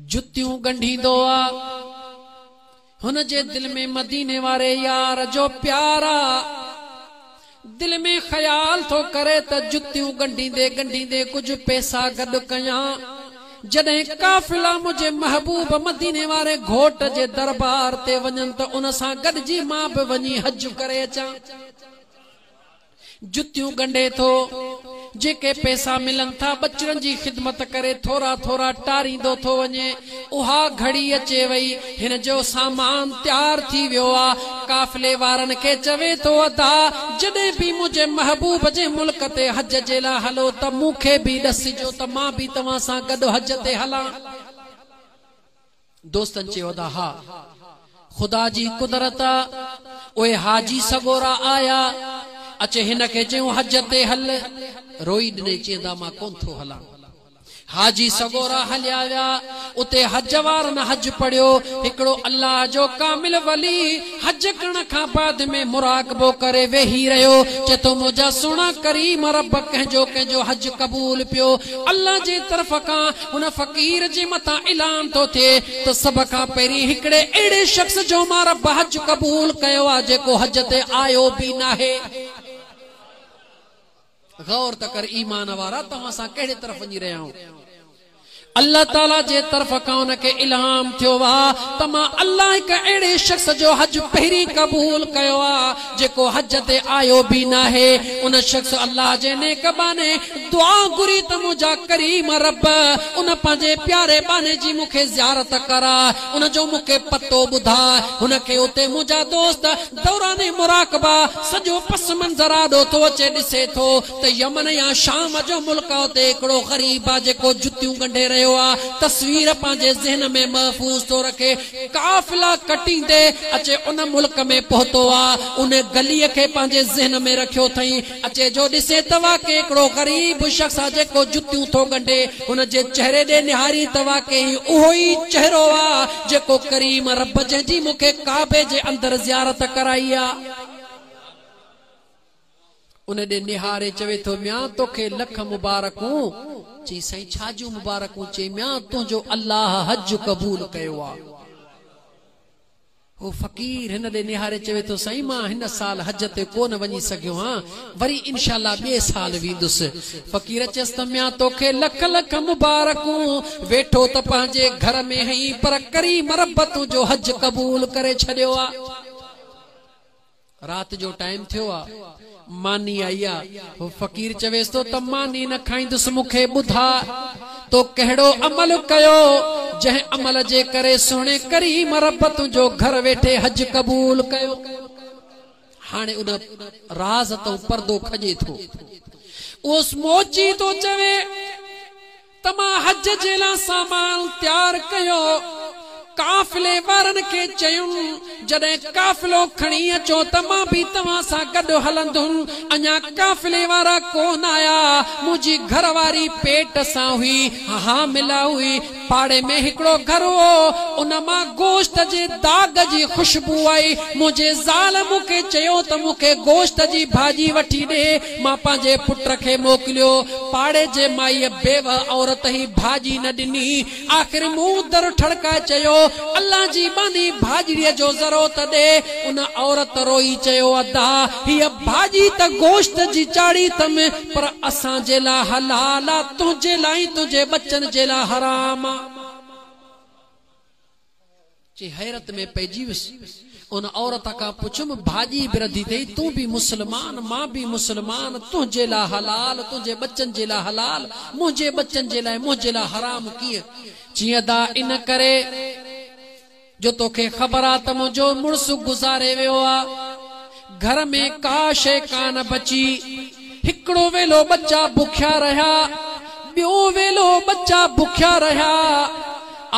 جتيون ڳنڍيندو آ. هن جي دل ۾ مديني واري يار جو پيار آ. دل ۾ خيال ٿو ڪري ته جتيون ڳنڍيندي ڳنڍيندي ڪجهه پئسا گڏ ڪيان. جڏهن قافلا منهنجي محبوب مديني واري گهوٽ جي دربار تي وڃن ته ان سان گڏجي مان به وڃي حج ڪري اچان. جتيون ڳنڍي ٿو. جيڪي پئسا ملن ٿا ٻچڙن جي خدمت ڪري ٿورا ٿورا ٽاريندو ٿو وڃي. اها گهڙي اچي وئي. هن جو سامان تيار ٿي ويو آ. قافلي وارن کي چوي ٿو ادا جڏهن به منهنجي محبوب جي ملڪ تي حج جي لاء هلو ته مون کي به ڏسجو ته مان به توهان سان گڏ حج تي هلان. دوستن چيو ادا ها خدا جي قدرت آ اهي حاجي سڳورا آيا اچي هن کي چيون حج تي هل روئي ڏني چي ادا مان ڪون ٿو هلان حاجي سڳورا هليا ويا اتي حج وارن حج پڙهيو هڪڙو الله جو ڪامل ولي حج ڪرڻ کان بعد ۾ مراقبو ڪري ويهي رهيو چئي ٿو منهنجا سهڻا ڪريم رب ڪنهن جو ڪنهن جو حج قبول پيو الله جي طرف کان هن فقير جي مٿان اعلان ٿو ٿئي ته سڀ کان پهرين هڪڙي اهڙي شخص جو مان رب حج قبول ڪيو آ جيڪو حج تي آيو به ناهي. غور ته ڪر ايمان وارا توهان سان ڪهڙي طرف وڃي رهيا آهيون. الله تعالي جي طرف کان ان کي الهام ٿيو آ ته مان الله هڪ اهڙي شخص جو حج پهرين قبول ڪيو آ جيڪو حج تي آيو به ناهي. ان شخص الله جي نيڪ ٻانهي دعا گهري ته منهنجا ڪريم رب ان پنهنجي پياري ٻانهي جي مون کي زيارت ڪراء، ان جو مون کي پتو ٻڌاء. هن کي اتي منهنجا دوست دوران مراقبه سڄو پس منظر آڏو ٿو اچي ڏسي ٿو ته يمن يا شام جو ملڪ آ اتي هڪڙو غريب آ جيڪو جتيون ڳنڍي رهيو آ تصوير پنهنجي ذهن ۾ محفوظ ٿو رکي قافلا ڪٽيندي اچي ان ملڪ ۾ پهتو آ ان گليء کي پنهنجي ذهن ۾ رکيو ٿئين اچي جو ڏسي ته واقعي هڪڙو غريب شخص آ جيڪو جتيون ٿو ڳنڍي هن جي چهري ڏي نهاري ته واقعي هي اهو ئي چهرو آ جيڪو ڪريم رب جنهن جي مون کي ڪعبي جي اندر زيارت ڪرائي آ. ان ڏي نهاري چوي ٿو ميان توکي لک مبارڪون. چئي سائين ڇا جون مبارڪون؟ چئي ميان تنهنجو الله حج قبول ڪيو آ. هو فقير هن ڏي نهاري چوي ٿو سائين مان هن سال حج تي ڪو نه وڃي سگهيو هان وري انشاء الله ٻئي سال ويندس. فقير چيس ته ميان توکي لک لک مبارڪون ويٺو ته پنهنجي گهر ۾ هئين پر ڪريم رب تنهنجو حج قبول ڪري ڇڏيو آ. رات جو ٽائيم ٿيو آ، ماني آئي آ، هو فقير چويس ٿو ته ماني نه کائيندس مون کي ٻڌاء تو ڪهڙو عمل ڪيو جنهن عمل جي ڪري سهڻي ڪريم رب تنهنجو گهر ويٺي حج قبول ڪيو. هاڻي ان راز تئون پردو کڄي ٿو. اهو موچي ٿو چوي. ته مان حج جي لاء سامان تيار ڪيو، قافلي وارن کي چيم، جڏهن قافلو کڻي اچو ته مان به توهان سان گڏ هلندم. اڃا قافلي وارا ڪونه آيا. منهنجي گهر واري پيٽ سان هئي، حامله هئي. پاڙي ۾ هڪڙو گهر هو، ان مان گوشت جي داغ جي خوشبو آئي. منهنجي زال مون کي چيو ته مون کي گوشت جي ڀاڄي وٺي ڏي. مان پنهنجي پٽ کي موڪليو. پاڙي جي مائيء بيوه عورت هي ڀاڄي نه ڏني. آخر مون در ٺڙڪائي چيو، الله جي ٻانهي ڀاڄڙيء جو ذرو ته ڏي. ان عورت روئي چيو، ادا! هيء ڀاڄي ته گوشت جي چاڙهي اٿم، پر اسان جي لاء حلال آ، تنهنجي لاء ۽ تنهنجي ٻچن جي لاء حرام آ. چي حيرت ۾ پئجي ويس. ان عورت کان پڇيم، ڀاڄي به رڌي اٿئي، تون به مسلمان، مان به مسلمان، تنهنجي لاء حلال، تنهنجي ٻچن جي لاء حلال، منهنجي ٻچن جي لاء منهنجي لاء حرام ڪيئن؟ چي ادا ان ڪري جو توکي خبر آ ته منهنجو مڙس گذاري ويو آ، گهر ۾ ڪا شيء ڪانه بچي، هڪڙو ويلو ٻچا بکيا رهيا، ٻيو ويلو ٻچا بکيا رهيا،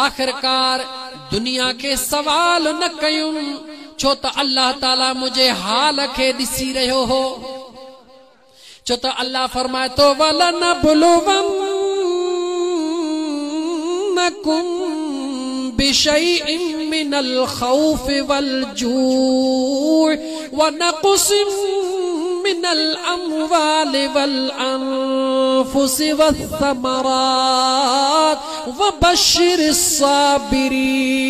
آخرڪار دنيا کي سوال نه ڪيم، ڇو ته الله تعاليٰ منهنجي حال کي ڏسي رهيو هو. ڇو ته الله فرمائي ٿو، ولنبلونڪم بشيء من الخوف والجوع ونقص من الاموال والانفس والثمرات. وبشر الصابرين.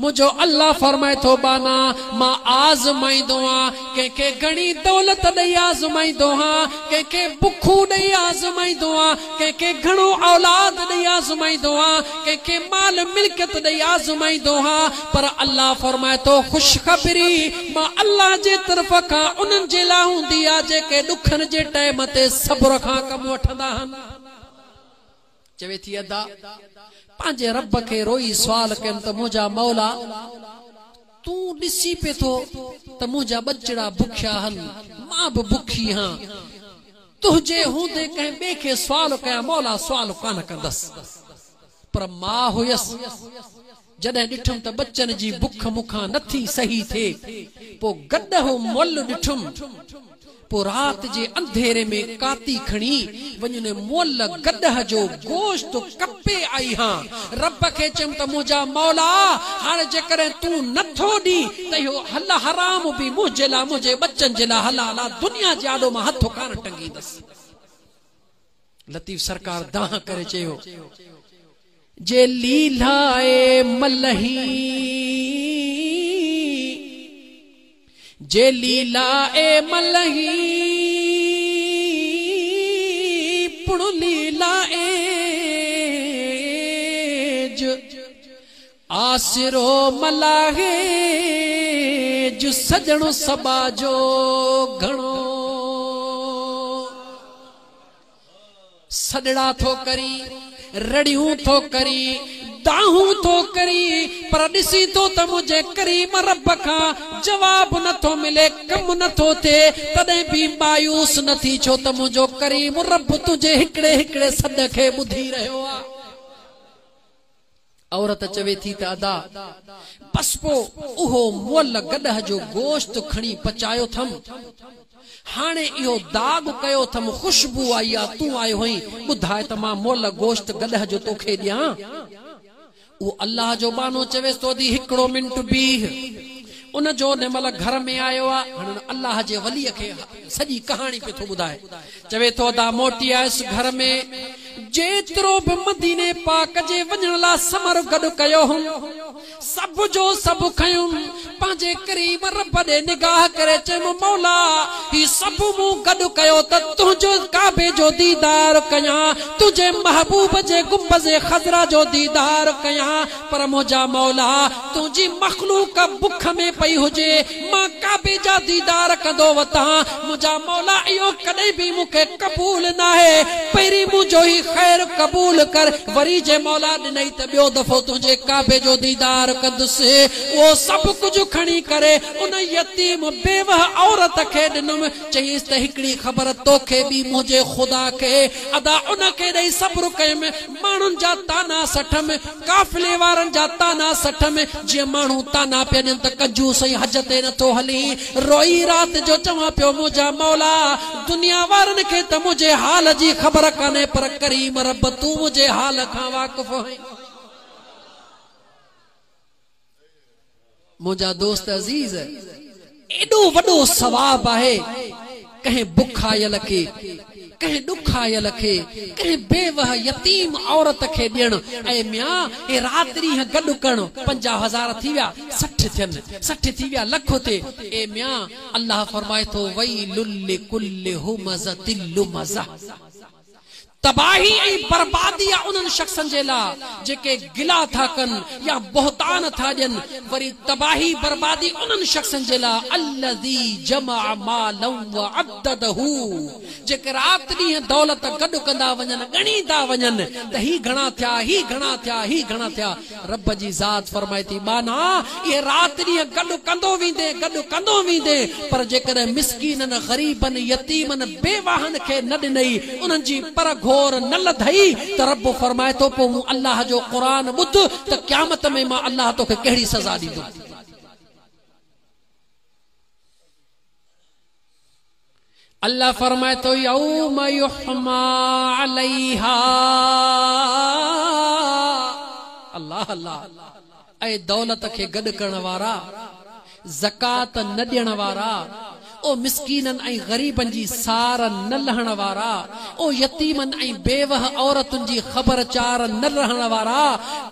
منهنجو الله فرمائي ٿو ٻانها مان آزمائيندو آهيان، ڪنهن کي گهڻي دولت ڏئي آزمائيندو آهيان، ڪنهن کي بکون ڏئي آزمائيندو آهيان، ڪنهن کي گهڻو اولاد ڏئي آزمائيندو آهيان، ڪنهن کي مال ملڪيت ڏئي آزمائيندو آهيان، پر الله فرمائي ٿو خوشخبري مان الله جي طرف کان انهن جي لاء هوندي آهي جيڪي ڏکن جي ٽائيم تي صبر کان ڪم وٺندا آهن. چوي ٿي ادا پنهنجي رب کي روئي سوال ڪيم ته منهنجا مولا تون ڏسين پئي ٿو ته منهنجا ٻچڙا بکيا هن، مان به بکي هان، تنهنجي هوندي ڪنهن ٻئي کي سوال ڪيان مولا سوال ڪانه ڪندس، پر ماء هيس جڏهن ڏٺم ته ٻچن جي بک مون کان نٿي سهي ٿئي، پوء گڏهه مئل ڏٺم، پوء رات جي انڌيري ۾ ڪاتي کڻي وڃي ان مئل گڏهه جو گوشت ڪپي آئي هان. رب کي چيم ته منهنجا مولا! هاڻي جيڪڏهن تون نٿو ڏين ته اهو هل حرام به منهنجي لاء منهنجي ٻچن جي لاء حلال آ، دنيا جي آڏو مان هٿ ڪانه ٽنگيندس. لطيف سرڪار دانهن ڪري چيو. جي ليلائي ملهين، جي ليلائي ملهين، پڻ ليلائيج، آسرو ملاهيج، سڄڻ سٻاجهو گهڻو. سڏڙا ٿو ڪرين، رڙيون ٿو ڪرين، دانهون ٿو ڪرين، پر ڏسين ٿو ته منهنجي ڪريم رب کان جواب نه ٿو ملي، ڪم نه ٿو ٿئي، تڏهن به مايوس نه ٿي، ڇو ته منهنجو ڪريم رب تنهنجي هڪڙي هڪڙي سڏ کي ٻڌي رهيو آهي. عورت چوي ٿي ته ادا! بس پوء اهو مئل گڏهه جو گوشت کڻي پچايو ٿم. هاڻي اهو داغ ڪيو ٿم، خوشبو آئي آ، تون آيو هئين، ٻڌاء ته مان مئل گوشت گڏهه جو توکي ڏيان؟ اهو الله جو ٻانهو چويس ٿو ادي هڪڙو منٽ بيهه. ان جو ان مهل گهر ۾ آيو آ، هاڻي ان الله جي وليء کي سڄي ڪهاڻي پيو ٿو ٻڌائي. چوي ٿو ادا موٽي آيس گهر ۾، جيترو به مديني پاڪ جي وڃڻ لا ثمر گڏ ڪيو هوم، سڀ جو سڀ کنيم، پنهنجي ڪريم رب ڏي نگاهه ڪري چيم مولا هي سڀ مون گڏ ڪيو ته تنهنجو ڪعبي جو ديدار ڪيان، تنهنجي محبوب جي گنبذ خضرا جو ديدار ڪيان، پر منهنجا مولا تنهنجي مخلوق بک ۾ پئي هجي، مان ڪعبي جا ديدار ڪندو وتان، منهنجا مولا اهو ڪڏهن به مون کي قبول ناهي، پهرين منهنجو هي خير قبول ڪر، وري جي مولا ڏنئي ته ٻيو دفعو تنهنجي ڪعبي جو ديدار ڪندس. اهو سڀ ڪجهه کڻي ڪري ان يتيم بيوه عورت کي ڏنم، چيائينس ته هڪڙي خبر توکي ٻي منهنجي خدا کي، ادا ان کي ڏئي صبر ڪيم، ماڻهن جا طعنا سٺم، قافلي وارن جا طعنا سٺم، جيئن ماڻهو طعنا پيا ڏين ته ڪنجوس ۽ حج تي نٿو هلين، روئي رات جو چوان پيو منهنجا مولا! دنيا وارن کي ته منهنجي حال جي خبر ڪانهي پر ڪريم رب تون منهنجي حال کان واقف آهين. منهنجا دوست عزيز! ايڏو وڏو ثواب آهي ڪنهن بکايل کي، ڪنهن ڏکايل کي، ڪنهن بيوه يتيم عورت کي ڏيڻ. اي ميان! هي رات ڏينهن گڏ ڪرڻ 50 هزار ٿي ويا، 60 ٿين، 60 ٿي ويا، لک ٿئي. اي ميان! الله فرمائي ٿو، ويل لڪل همزة لمزة. تباهي ۽ بربادي آ انهن شخصن جي لاء جيڪي گلا ٿا ڪن يا بهتان ٿا ڏين، وري تباهي بربادي انهن شخصن جي لاء الذي جمع مالا وعدده جيڪي رات ڏينهن دولت گڏ ڪندا وڃن ڳڻيندا وڃن ته هي گهڻا ٿيا هي گهڻا ٿيا هي گهڻا ٿيا رب جي ذات فرمائي ٿي، ٻانها! اهي رات ڏينهن گڏ ڪندو ويندين، گڏ ڪندو ويندين، پر جيڪڏهن مسڪينن، غريبن، يتيمن، بيواهن کي نه ڏنئي، انهن جي پر گهور نه لڌئي ته رب فرمائي ٿو، پوء مون الله جو قرآن ٻڌ ته قيامت ۾ مان الله توکي ڪهڙي سزا ڏيندم. الله فرمائي ٿو يوم يحميٰ عليها الله الله اي دولت کي گڏ ڪرڻ وارا! زڪوات نه ڏيڻ وارا، او مسڪينن ۽ غريبن جي سار نه لهڻ وارا، او يتيمن ۽ بيوه عورتن جي خبر چار نه لهڻ وارا،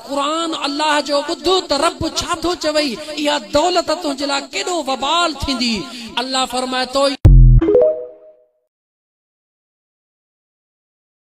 قرآن الله جو ٻڌ ته رب ڇا ٿو چوئي، اها دولت تنهنجي لاء ڪيڏو وبال ٿيندي. الله فرمائي ٿو.